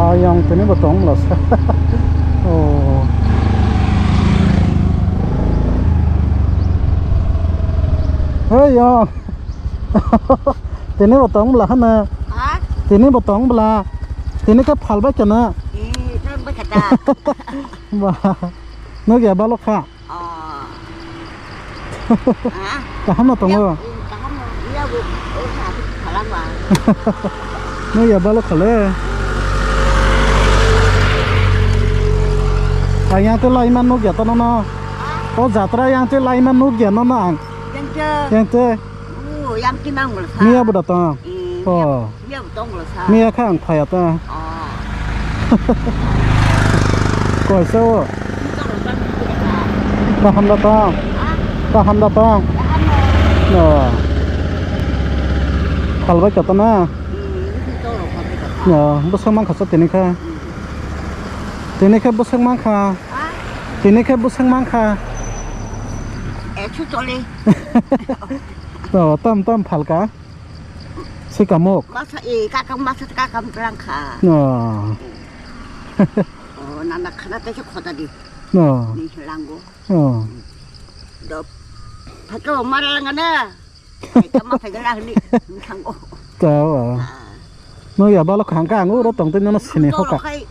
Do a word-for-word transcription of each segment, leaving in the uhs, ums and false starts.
Ayang tini bo tong bwla sa. Oh. Hey, yang. Tini bo tong bwla hana. Ha? Tini bo tong bwla. Tini khe phal bai kana. Eh, tong bai kata. Ba. Nugya balok kha. Oh. Ha? Kaham no tongo? Ya, kaham no. Ya, bu, oh, na, bu, khalangba. Nugya balok khale. Ang yang te lai man nugya to no no. Ha? O jatra yang te lai man nugya no no ang. Yang te. Yang te. Oh, yang te mang bol sa. Ni ya bu da to. Eh, oh. Miya bo tong bwla sa. Miya kha ang phaya ta. Oh. Koisa o. Ni tong bwla sa. Kaham da tong. Ha? Kaham da tong. Kaham no. No. Phalbai kata na. Hmm, ni tong bwla sa. No, bwswk mankha sa tini kha. Hmm. Tini khe bwswk mankha. Ha? Tini khe bwswk mankha. Ekso choli. To, tam tam phalka. Sikamuk. Masa, eh, kakam masa kakam terang kha. No. Oh, nana khana te se khoda di. No. Ni lango. Oh. Dop. Phato mara langana. Ai, kama phai gala ni. Thango. Tao. Ah. No ya balok khangka ang uro tong tei nono sini hoka. Kai.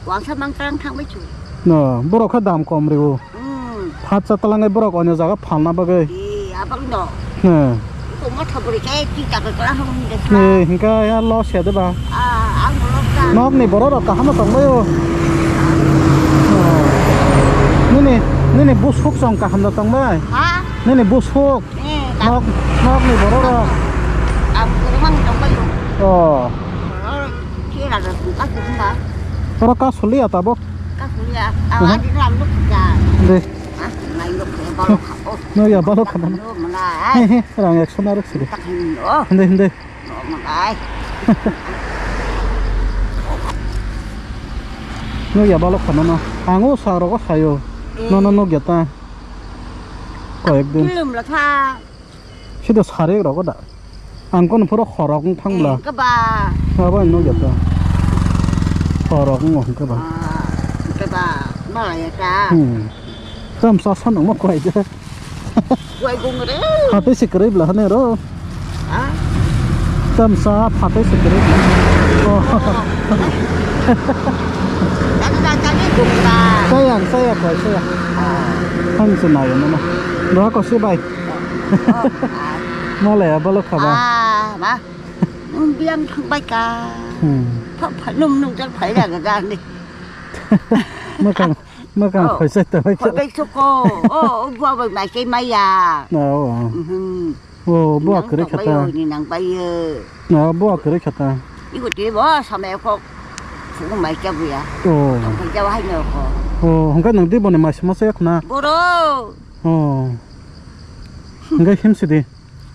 Wangsa mang tang thang bai chu. No, borok kha dam kom riwo. Hmm. Phat cha talangai borok onyo jaga phalna bagwi. Di, abang do. He. Ko ma thapuri kai ti ta ka kala hong ni de sa. He, hingka ya lo se de ba. Ah, ang lo ta. Nok ni borok rok kaham tong bayo. Nini, nini busuk song kaham da tong bai. Ha? Nini busuk. Eh, nok, nok ni borok rok. Ang kurang tong bayo. Oh. Kira da ka tu ba. Oro ka sulia tabok. Ka sulia. Aha. Adi ram luk ja. De. Ah, nai luk ya balok kha. Oh. No ya balok kha na. No mana. He he, rang ekso narok sidi. Tak hin oh. Hinde hinde. No mana. No ya balok kha na no. Ang o sa rogo sayo. Eh. No no no ya ta. Koyek din. Film la tha. Sida sarek rogo da. Ang kono phoro khorok wng thang bla. Eh, keba. Abo ang nugya ta. Khorok wng keba. Ah, keba. Malaya ta. Hmm. Tam sa sa nang ma kwai de. Kwai gung re. Hati si kwrwi bla hane ro. Ha? Tam sa hati si kwrwi bla. Oh. Tadi tadi gung ra. Sayang, saya kwai saya. Ah. Hang se nayo na. Doha ko si bai. Malaya balok khaba. Ah, ma. Nung biang thang bai ka. Hmm. Pha pha num nung jar phai ra ga ni. Makang makang khoi sai ta bai. Khoi bai soko. Oh, oh, bua bai mai kai mai ya. Oh. Mhm. Oh, bua kre khata. Ni nang bai ye. Oh, bua kre khata. Iko te bo samai ko. Fu mai ka bu ya. Oh. Tong bai ja hai no ko. Oh, hongka nang di bone mai sama saya khna. Boro. Oh. Hingga him sidi.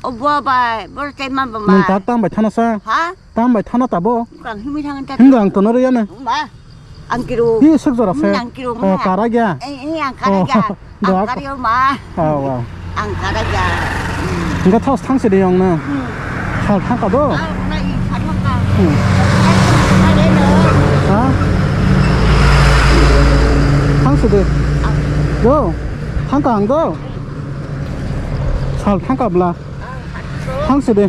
O bua bai, boro tei ma ba ma. Nung tak tam bai thana sa. Ha? Tam bai thana tabo. Kang himui thang ta. Hingga ang tono riya ne. Ma. Ang kiro. Hi suk jora se. Ang kiro ma. Oh, kara gya. Eh, eh, ang kara gya. Ang kara yo ma. Oh, wow. Ang kara gya. Hingga thos thang sidi yong na. Hmm. Sal thang ka do. Ah, na i sal thang ka. Hmm. Ha? Thang sidi. Do. Thang ka ang do. Sal thang ka bla. Thang sidi.